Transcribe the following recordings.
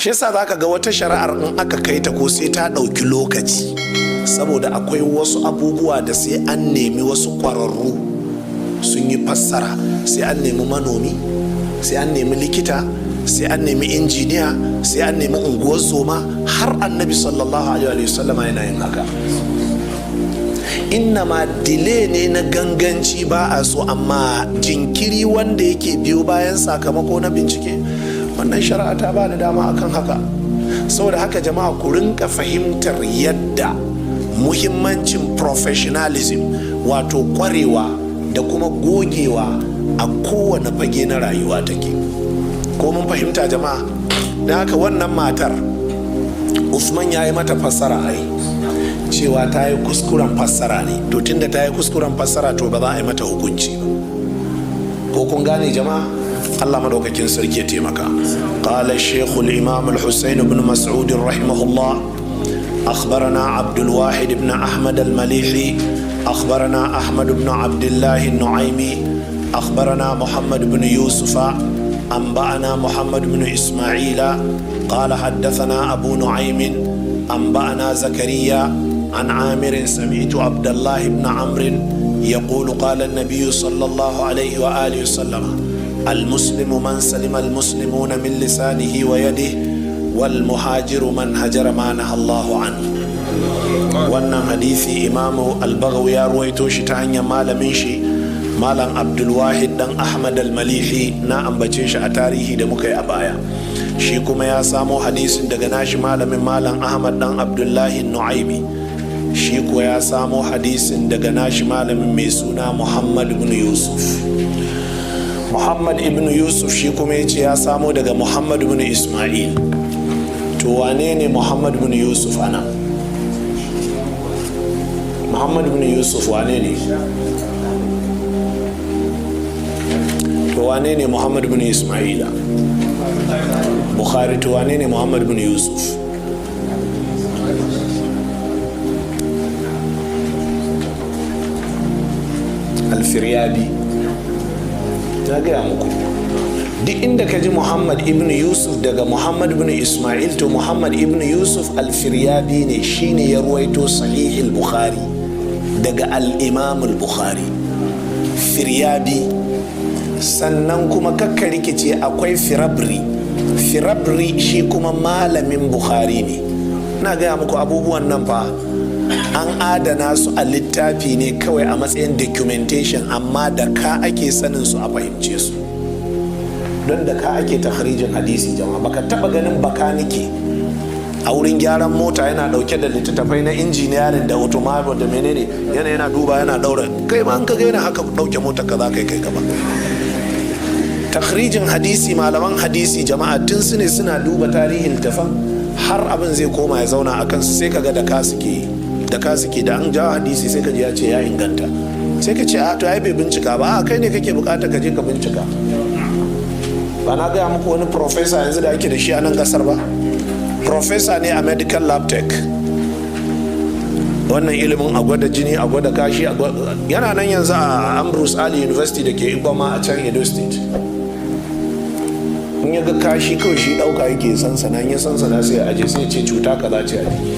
Shi yasa za ka ga wata shari'ar in aka kai ta ko sai ta ɗauki lokaci, saboda akwai wasu abubuwa da sai an nemi wasu ƙwararru sun yi fassara. Sai an nemi manomi, sai an nemi likita, sai an nemi injiniya, sai an nemi unguwar zoma. Har Annabi sallallahu alaihi wasallama yana yin haka. Inna ma delay ne na ganganci ba a so, amma jinkiri wanda yake biyo bayan sakamako na bincike, wannan shari'a ta ba da dama akan haka. Saboda haka jama'a, ku rinka fahimtar yadda muhimmancin professionalism, wato kwarewa da kuma gogewa a kowane fage na rayuwa take. Ko mun fahimta jama'a? Don haka wannan matar, Usman ya yi mata fassara ai cewa ta yi kuskuren fassara ne. To tunda ta yi kuskuren fassara, to ba za a yi mata hukunci ba. Ko kun gane jama'a? Allah madaukakin sarki ya taimaka. قال الشيخ الإمام الحسين بن مسعود رحمه الله: أخبرنا عبد الواحد بن أحمد المليحي، أخبرنا أحمد بن عبد الله النعيمي، أخبرنا محمد بن يوسف، أنبأنا محمد بن إسماعيل، قال حدثنا أبو نعيم، أنبأنا زكريا عن عامر: سمعت عبد الله بن عمرو يقول: قال النبي صلى الله عليه وآله وسلم: المسلم من سلم المسلمون من لسانه ويده، والمهاجر من هجر ما نهى الله عنه. Wannan hadisi Imamu Albagawi ya ruwaito shi ta hanyar malamin shi, Malam Abdulwahid dan Ahmad Al-Malihi. Na ambace shi a tarihi da muka yi a baya. Shi kuma ya samo hadisin daga nashi malamin, Malam Ahmad dan Abdullahi Nu'aimi. Shi kuwa ya samo hadisin daga nashi malamin mai suna Muhammad ibn Yusuf. Muhammad ibn Yusuf shi kuma ya ce ya samo daga Muhammad ibn Ismail. To wane ne Muhammad ibn Yusuf ana? Muhammad ibn Yusuf wane ne? To wane ne Muhammad ibn Ismaila? Bukhari. To wane ne Muhammad ibn Yusuf? Alfiryabi. Na gaya muku, duk inda ka ji Muhammad ibn Yusuf daga Muhammad ibn Ismail, to Muhammad ibn Yusuf Alfiryabi ne. Shine ya ruwaito Sahihul Bukhari daga Al-Imam Al-Bukhari, Firyabi. Sannan kuma kakka rikice, akwai Firabri. Firabri shi kuma malamin Bukhari ne. Na gaya muku, abubuwan nan fa an adana su a littafi ne kawai a matsayin documentation, amma da ka ake sanin su a fahimce su, don da ka ake takhrijin hadisi. Jama'a, baka taba ganin bakanike a wurin gyaran mota yana dauke da littattafai na engineering da automobile da menene, yana duba, yana daura kai ma an ka yana haka dauke mota ka za kai kai gaba. Takhrijin hadisi, malaman hadisi jama'a, tun su ne suna duba tarihin littafan har abin zai koma ya zauna a kansu. Sai kaga da ka suke, da ka suke da an jawo hadisi, sai ka ji ya ce ya inganta. Sai ka ce, "A to ai bai bincika ba." A kai ne kake bukata ka je ka bincika. Ba na gaya muku wani professor yanzu da ake da shi a nan kasar ba? Professor ne a medical lab tech, wannan ilimin a gwada jini, a gwada kashi. Yana nan yanzu a Ambrose Ali University da ke Igoma a can Edo State. In ya ga kashi kawai, shi dauka yake sansana. In ya sansana, sai ya aje, sai ce cuta kaza ce a jiki.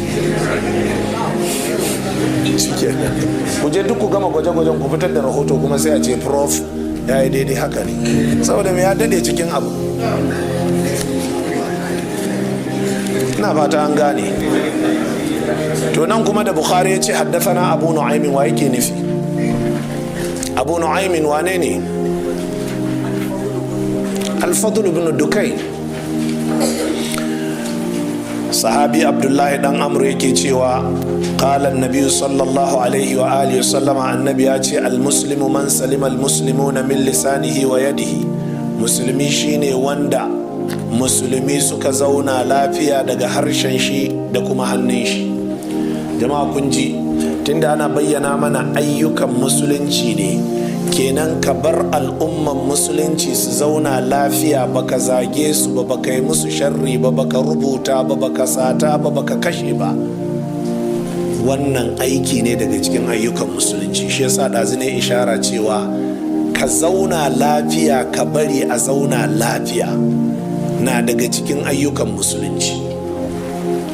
Ku je duk ku gama gwaje-gwajen, ku fitar da rahoto, kuma sai a ce prof ya yi daidai. Haka ne, saboda me? Ya dade cikin abu. Ina fata an gane. To nan kuma da Bukhari ya ce حدثنا أبو نعيم, wa yake nufi? Abu Nu'aymin wane ne? Alfadul ibn Dukai. Sahabi Abdullahi dan Amru yake cewa قال النبي صلى الله عليه وآله وسلم, annabi ya ce: المسلم من سلم المسلمون من لسانه ويده. Musulmi shine wanda musulmi suka zauna lafiya daga harshen shi da kuma hannun shi. Jama'a, kun ji, tunda ana bayyana mana ayyukan musulunci ne kenan, ka bar al'umman musulunci su zauna lafiya, baka zage su ba, baka yi musu sharri ba, baka rubuta ba, baka sata ba, baka kashe ba, wannan aiki ne daga cikin ayyukan musulunci. Shi yasa ɗazu ne ishara cewa ka zauna lafiya, ka bari a zauna lafiya, Na daga cikin ayyukan musulunci.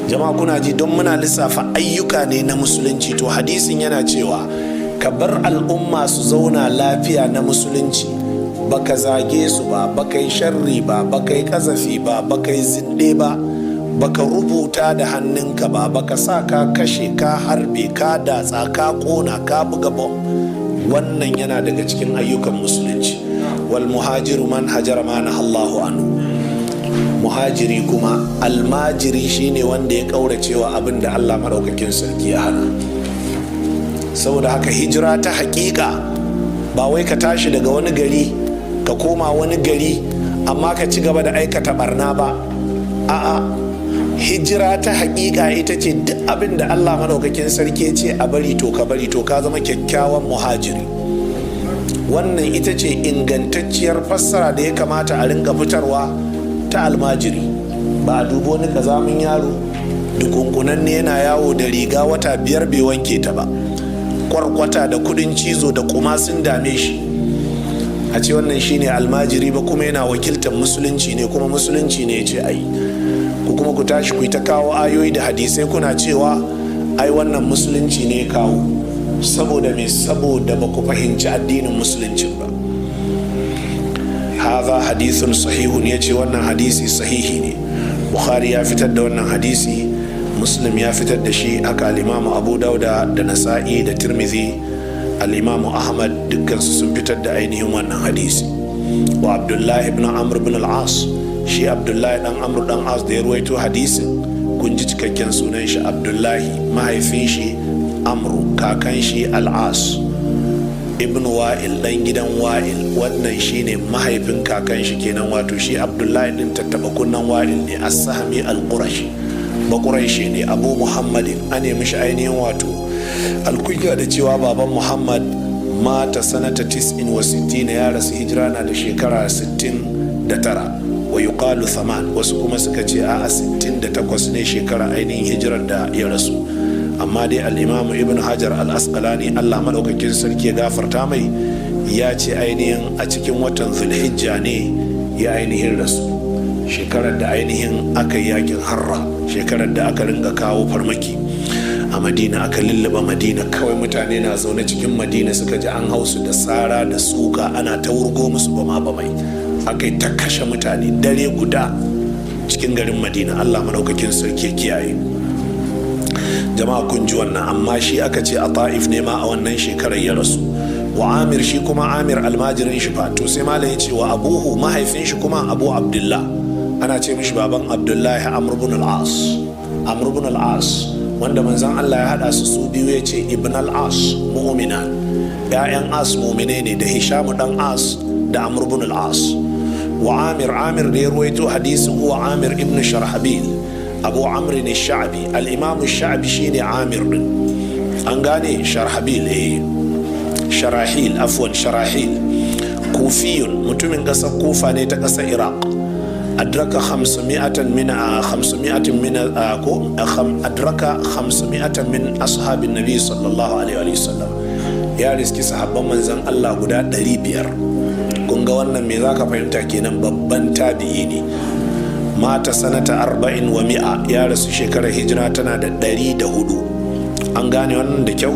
Jama'a, kuna ji? Don muna lissafa ayyuka ne na musulunci. To, hadisin yana cewa ka bar al'umma su zauna lafiya na musulunci, baka zage su ba, baka yi sharri ba, baka yi kazafi ba, baka yi zinde ba, baka rubuta da hannunka ba, baka sa ka kashe, ka harbe, ka datsa, ka kona, ka buga bom. Wannan yana daga cikin ayyukan musulunci. Wal muhajiru man hajara ma Allahu anhu. Muhajiri kuma almajiri shine wanda ya kauracewa abin da Allah maɗaukakin sarki ya hana. Saboda haka, hijira ta hakika ba wai ka tashi daga wani gari ka koma wani gari amma ka ci gaba da aikata barna ba. A'a, hijira ta hakika ita ce duk abin da Allah maɗaukakin sarki ya ce a bari, to ka bari, to ka zama kyakkyawan muhajiri. Wannan ita ce ingantacciyar fassara da ya kamata a ringa fitarwa ta almajiri. Ba a dubi wani kazamin yaro dukunkunan ne yana yawo da riga wata 5 bai wanke ta ba, kwarkwata da kudin cizo da kuma sun dame shi, a ce wannan shine almajiri ba, kuma yana wakiltar musulunci ne, kuma musulunci ne ya ce ayi. Ku kuma ku tashi ku yi ta kawo ayoyi da hadisai, kuna cewa ai wannan musulunci ne kawo. Saboda me? Saboda ba ku fahimci addinin musuluncin ba. Hadha hadithun sahihun. Ya ce wannan hadisi sahihi ne. Bukhari ya fitar da wannan hadisi, Muslim ya fitar da shi, haka Al'imamu Abu Dauda da Nasa'i da Tirmidhi, Al'imamu Ahmad, dukkansu sun fitar da ainihin wannan hadisi. Wa Abdullahi ibn Amr ibn al-As. Shi Abdullahi dan Amr dan As da ya ruwaito hadisin, kun ji cikakken sunan shi Abdullahi, mahaifin shi Amru, kakan shi Al-As ibn Wa'il, dan gidan Wa'il. Wannan shine mahaifin kakan shi kenan. Wato shi Abdullahi din tattaba kunnan Wa'il ne, As-Sahmi Al-Qurashi, Bakuraishi ne. Abu Muhammadin, an mishi ainihin wato alkunya da cewa Baban Muhammad. Mata sanata 69, ya rasu hijira na da shekara 69. Wa yuqalu thaman, wasu kuma suka ce a 68 ne shekara ainihin hijirar da ya rasu. Amma dai Al'imamu Ibn Hajar Al-Asqalani, Allah maɗaukakin sarki ya gafarta mai, ya ce ainihin a cikin watan Zulhijja ne ya ainihin rasu, shekarar da ainihin aka yi yakin Harra, shekarar da aka ringa kawo farmaki a Madina, aka lullaba Madina. Kawai mutane na zaune cikin Madina suka ji an hausu da sara da suka, ana ta wurgo musu bama bamai, aka yi ta kashe mutane dare guda cikin garin Madina. Allah maɗaukakin sarki ya kiyaye. Jama'a, kun ji wannan. Amma shi aka ce a Ta'if ne ma a wannan shekarar ya rasu. Wa Amir, shi kuma Amir almajirin shi fa? To, sai malam ya ce wa abuhu, mahaifin shi kuma Abu Abdullah, ana ce mishi Baban Abdullahi, Amr ibn al-As. Amr ibn al-As wanda manzon Allah ya hada su su biyu ya ce ibn al-As mu'minan, ya'yan As mu'mine ne, da Hisham dan As da Amr ibn al-As. Wa Amir, Amir da ya ruwaito hadisin, huwa Amir ibn Sharhabil Abu Amr ne Sha'bi. Al-Imam Sha'bi shine Amir din, an gane? Sharhabil, eh, Sharahil, afwan, Sharahil. Kufiyun, mutumin ƙasar Kufa ne ta ƙasar Iraq. Adraka 500 min 500 min ko adraka 500 min ashabin nabi sallallahu alaihi wa sallam. Ya riski sahabban manzon Allah guda 500. Kun ga wannan, me zaka fahimta kenan? Babban tabi'i ne. Mata sanata 140, ya rasu shekarar hijira tana da 104. An gane wannan da kyau?